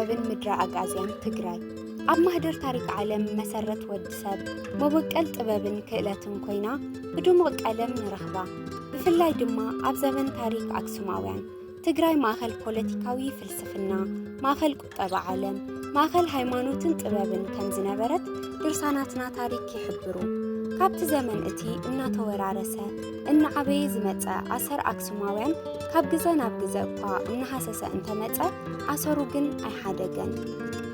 ብን ምድረ ኣግኣዝያን ትግራይ ኣብ ማህደር ታሪክ ዓለም መሰረት ወዲ ሰብ መበቀል ጥበብን ክእለትን ኮይና ብድሙቕ ቀለም ንረኽባ። ብፍላይ ድማ ኣብ ዘበን ታሪክ ኣክሱማውያን ትግራይ ማእኸል ፖለቲካዊ ፍልስፍና፣ ማእኸል ቁጠባ ዓለም፣ ማእኸል ሃይማኖትን ጥበብን ከም ዝነበረት ድርሳናትና ታሪክ ይሕብሩ። ካብቲ ዘመን እቲ እናተወራረሰ እናዓበየ ዝመጸ ኣሰር ኣክሱማውያን ካብ ግዘ ናብ ግዘ እኳ እናሃሰሰ እንተመጸ ኣሰሩ ግን ኣይሓደገን።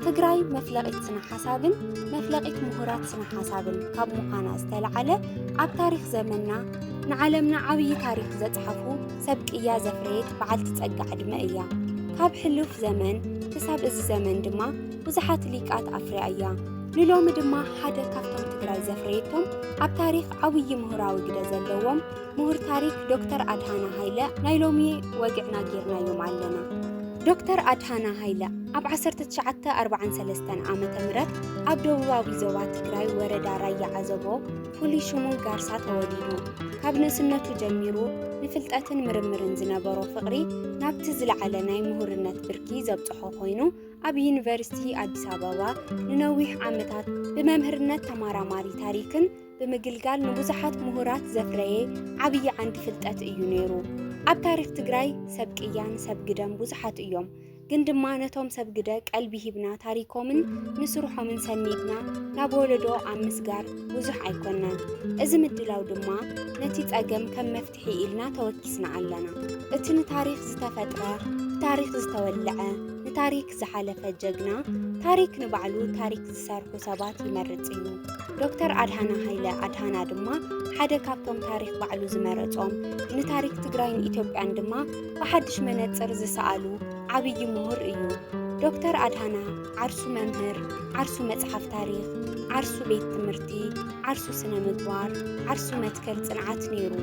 ትግራይ መፍለቒት ስነ ሓሳብን መፍለቒት ምሁራት ስነ ሓሳብን ካብ ምዃና ዝተለዓለ ኣብ ታሪክ ዘመንና ንዓለምና ዓብዪ ታሪክ ዘጽሓፉ ሰብ ቅያ ዘፍረየት በዓልቲ ጸጋ ዕድመ እያ። ካብ ሕሉፍ ዘመን ክሳብ እዚ ዘመን ድማ ብዙሓት ሊቃት ኣፍርያ እያ። ንሎሚ ድማ ሓደ ካብቶም ትግራይ ዘፍረየቶም ኣብ ታሪክ ዓብዪ ምሁራዊ ግደ ዘለዎም ምሁር ታሪክ ዶክተር ኣድሃና ሃይለ ናይ ሎሚ ወግዕና ጌርናዮም ኣለና። ዶክተር ኣድሃና ሃይለ ኣብ ዓሰርተ ትሽዓተ ኣርባዓን ሰለስተን ዓመተ ምህረት ኣብ ደቡባዊ ዞባ ትግራይ ወረዳ ራያ ዓዘቦ ፍሉይ ሽሙ ጋርሳ ተወሊዱ። ካብ ንእስነቱ ጀሚሩ ንፍልጠትን ምርምርን ዝነበሮ ፍቕሪ ናብቲ ዝለዓለ ናይ ምሁርነት ብርኪ ዘብጽሖ ኮይኑ ኣብ ዩኒቨርሲቲ ኣዲስ ኣበባ ንነዊሕ ዓመታት ብመምህርነት ተማራማሪ ታሪክን ብምግልጋል ንብዙሓት ምሁራት ዘፍረየ ዓብዪ ዓንዲ ፍልጠት እዩ ነይሩ። ኣብ ታሪክ ትግራይ ሰብ ቅያን ሰብ ግደን ብዙሓት እዮም። ግን ድማ ነቶም ሰብ ግደ ቀልቢ ሂብና ታሪኮምን ንስርሖምን ሰኒድና ናብ ወለዶ ኣብ ምስጋር ብዙሕ ኣይኮናን። እዚ ምድላው ድማ ነቲ ጸገም ከም መፍትሒ ኢልና ተወኪስና ኣለና። እቲ ንታሪክ ዝተፈጥረ፣ ብታሪክ ዝተወልዐ፣ ንታሪክ ዝሓለፈ ጀግና፣ ታሪክ ንባዕሉ ታሪክ ዝሰርሑ ሰባት ይመርጽ እዩ። ዶክተር ኣድሃና ሃይለ ኣድሃና ድማ ሓደ ካብቶም ታሪክ ባዕሉ ዝመረጾም፣ ንታሪክ ትግራይን ኢትዮጵያን ድማ ብሓድሽ መነጽር ዝሰኣሉ ዓብዪ ምሁር እዩ። ዶክተር ኣድሃና ዓርሱ መምህር፣ ዓርሱ መጽሓፍ ታሪክ፣ ዓርሱ ቤት ትምህርቲ፣ ዓርሱ ስነ ምግባር፣ ዓርሱ መትከል ጽንዓት ነይሩ።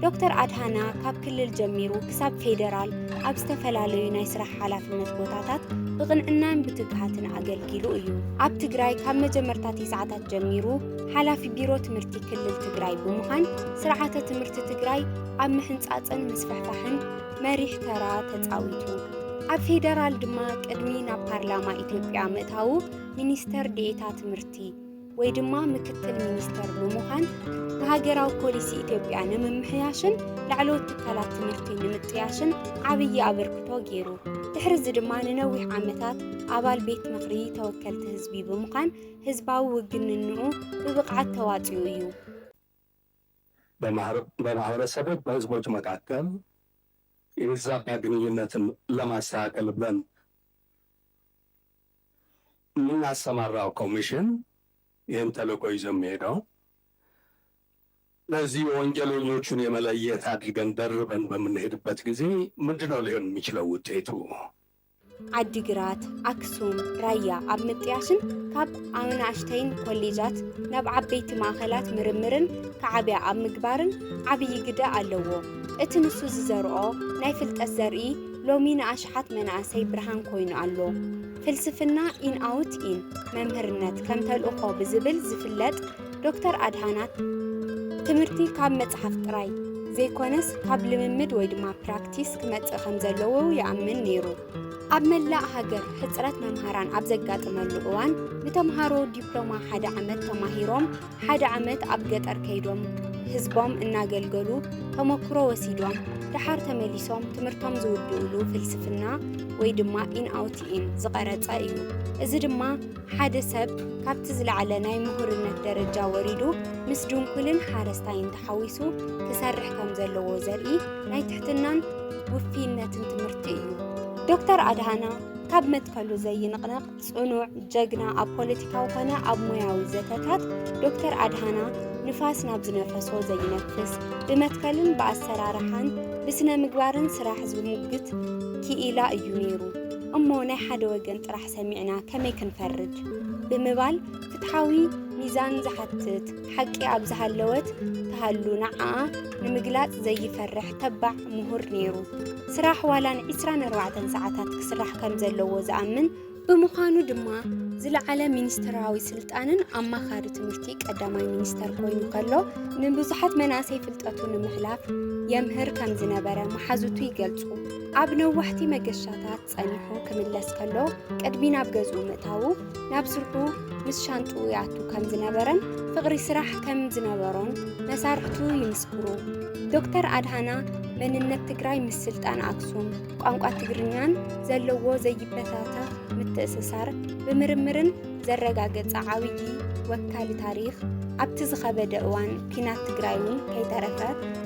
ዶክተር ኣድሃና ካብ ክልል ጀሚሩ ክሳብ ፌደራል ኣብ ዝተፈላለዩ ናይ ስራሕ ሓላፍነት ቦታታት ብቕንዕናን ብትግሃትን ኣገልጊሉ እዩ። ኣብ ትግራይ ካብ መጀመርታ ተስዓታት ጀሚሩ ሓላፊ ቢሮ ትምህርቲ ክልል ትግራይ ብምዃን ስርዓተ ትምህርቲ ትግራይ ኣብ ምሕንጻጽን ምስፍሕፋሕን መሪሕ ተራ ተጻዊቱ። ኣብ ፌደራል ድማ ቅድሚ ናብ ፓርላማ ኢትዮጵያ ምእታዉ ሚኒስተር ዴኤታ ትምህርቲ ወይ ድማ ምክትል ሚኒስተር ብምዃን ንሃገራዊ ፖሊሲ ኢትዮጵያ ንምምሕያሽን ላዕለዎት ትካላት ትምህርቲ ንምጥያሽን ዓብዪ ኣበርክቶ ገይሩ። ድሕሪ እዚ ድማ ንነዊሕ ዓመታት ኣባል ቤት ምኽሪ ተወከልቲ ህዝቢ ብምዃን ህዝባዊ ውግንንኡ ብብቕዓት ተዋጺኡ እዩ። በማህበረሰቦች በህዝቦች መካከል የተዛባ ግንኙነትን ለማስተካከል ብለን የምናሰማራው ኮሚሽን ይህን ተልእኮ ይዞ የሚሄደው ለዚህ ወንጀለኞቹን የመለየት አድርገን ደርበን በምንሄድበት ጊዜ ምንድነው ሊሆን የሚችለው ውጤቱ? ዓዲግራት፣ ኣክሱም፣ ራያ ኣብ ምጥያሽን ካብ ኣናእሽተይን ኮሌጃት ናብ ዓበይቲ ማእኸላት ምርምርን ክዓብያ ኣብ ምግባርን ዓብዪ ግደ ኣለዎ። እቲ ንሱ ዝዘርኦ ናይ ፍልጠት ዘርኢ ሎሚ ንኣሽሓት መናእሰይ ብርሃን ኮይኑ ኣሎ። ፍልስፍና ኢን ኣውት ኢን መምህርነት ከም ተልእኾ ብዝብል ዝፍለጥ ዶክተር ኣድሃና ትምህርቲ ካብ መጽሓፍ ጥራይ ዘይኮነስ ካብ ልምምድ ወይ ድማ ፕራክቲስ ክመጽእ ከም ዘለዎ ይኣምን ነይሩ። ኣብ መላእ ሃገር ሕጽረት መምሃራን ኣብ ዘጋጥመሉ እዋን ንተምሃሮ ዲፕሎማ ሓደ ዓመት ተማሂሮም ሓደ ዓመት ኣብ ገጠር ከይዶም ህዝቦም እናገልገሉ ተመክሮ ወሲዶም ደሓር ተመሊሶም ትምህርቶም ዝውድእሉ ፍልስፍና ወይ ድማ ኢን ኣውት ኢን ዝቐረጸ እዩ። እዚ ድማ ሓደ ሰብ ካብቲ ዝለዓለ ናይ ምሁርነት ደረጃ ወሪዱ ምስ ድንኩልን ሓረስታይን ተሓዊሱ ክሰርሕ ከም ዘለዎ ዘርኢ ናይ ትሕትናን ውፍይነትን ትምህርቲ እዩ። ዶክተር ኣድሃና ካብ መትከሉ ዘይንቕነቕ ጽኑዕ ጀግና ኣብ ፖለቲካዊ ኮነ ኣብ ሞያዊ ዘተታት ዶክተር ኣድሃና ንፋስ ናብ ዝነፈሶ ዘይነፍስ ብመትከልን ብኣሰራርሓን ብስነ ምግባርን ስራሕ ዝሙግት ክኢላ እዩ ነይሩ እሞ ናይ ሓደ ወገን ጥራሕ ሰሚዕና ከመይ ክንፈርድ ብምባል ፍትሓዊ ሚዛን ዝሓትት ሓቂ ኣብ ዝሃለወት ትሃሉ ንዓኣ ንምግላጽ ዘይፈርሕ ተባዕ ምሁር ነይሩ። ስራሕ ዋላ ን ዒስራን ኣርባዕተን ሰዓታት ክስራሕ ከም ዘለዎ ዝኣምን ብምዃኑ ድማ ዝለዓለ ሚኒስትራዊ ስልጣንን ኣማኻሪ ትምህርቲ ቀዳማይ ሚኒስተር ኮይኑ ከሎ፣ ንብዙሓት መናእሰይ ፍልጠቱ ንምሕላፍ የምህር ከም ዝነበረ መሓዙቱ ይገልጹ። ኣብ ነዋሕቲ መገሻታት ጸኒሑ ክምለስ ከሎ፣ ቅድሚ ናብ ገዝኡ ምእታዉ፣ ናብ ስርሑ ምስ ሻንጥኡ ይኣቱ ከም ዝነበረን ፍቕሪ ስራሕ ከም ዝነበሮን መሳርሕቱ ይምስክሩ። ዶክተር ኣድሃና መንነት ትግራይ ምስ ስልጣን ኣክሱም፣ ቋንቋ ትግርኛን ዘለዎ ዘይበታተኽ ምትእስሳር ብምርምርን ዘረጋገጸ ዓብዪ ወካሊ ታሪኽ፣ ኣብቲ ዝኸበደ እዋን ኲናት ትግራይ እውን ከይተረፈ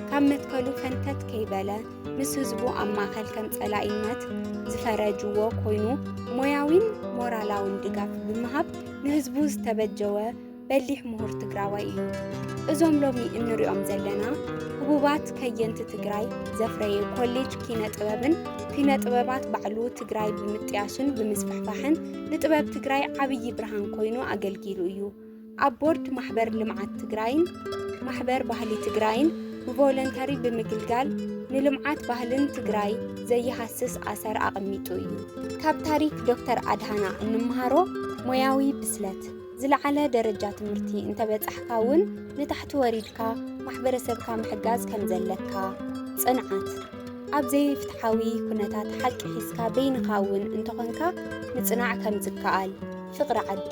ካብ መትከሉ ፈንተት ከይበለ ምስ ህዝቡ ኣብ ማእኸል ከም ጸላኢነት ዝፈረጅዎ ኮይኑ ሞያዊን ሞራላውን ድጋፍ ብምሃብ ንህዝቡ ዝተበጀወ በሊሕ ምሁር ትግራዋይ እዩ። እዞም ሎሚ እንሪኦም ዘለና ህቡባት ከየንቲ ትግራይ ዘፍረየ ኮሌጅ ኪነ ጥበብን ኪነ ጥበባት ባዕሉ ትግራይ ብምጥያሽን ብምስፍሕፋሕን ንጥበብ ትግራይ ዓብዪ ብርሃን ኮይኑ ኣገልጊሉ እዩ። ኣብ ቦርድ ማሕበር ልምዓት ትግራይን ማሕበር ባህሊ ትግራይን ብቮለንተሪ ብምግልጋል ንልምዓት ባህልን ትግራይ ዘይሃስስ ኣሰር ኣቐሚጡ እዩ። ካብ ታሪክ ዶክተር ኣድሃና እንምሃሮ ሞያዊ ብስለት፣ ዝለዓለ ደረጃ ትምህርቲ እንተበጻሕካ እውን ንታሕቲ ወሪድካ ማሕበረሰብካ ምሕጋዝ ከም ዘለካ፣ ጽንዓት፣ ኣብ ዘይፍትሓዊ ኩነታት ሓቂ ሒዝካ በይንኻ እውን እንተኾንካ ምጽናዕ ከም ዝከኣል፣ ፍቕሪ ዓዲ፣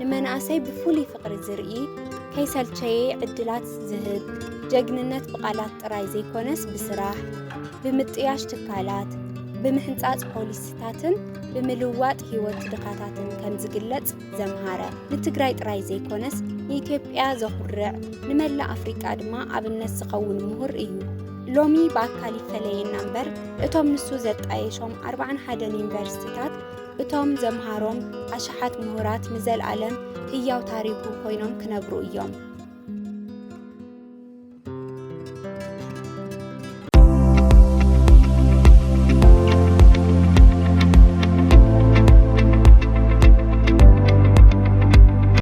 ንመናእሰይ ብፍሉይ ፍቕሪ ዝርኢ፣ ከይሰልቸየ ዕድላት ዝህብ፣ ጀግንነት ብቓላት ጥራይ ዘይኮነስ ብስራሕ፣ ብምጥያሽ ትካላት፣ ብምሕንጻጽ ፖሊሲታትን ብምልዋጥ ህይወት ድኻታትን ከም ዝግለጽ ዘምሃረ፣ ንትግራይ ጥራይ ዘይኮነስ ንኢትዮጵያ ዘኹርዕ፣ ንመላእ ኣፍሪቃ ድማ ኣብነት ዝኸውን ምሁር እዩ። ሎሚ ብኣካል ይፈለየና እምበር፣ እቶም ንሱ ዘጣየሾም ኣርብዓን ሓደን ዩኒቨርሲቲታት እቶም ዘምሃሮም ኣሽሓት ምሁራት ንዘልኣለም ህያው ታሪኹ ኮይኖም ክነብሩ እዮም።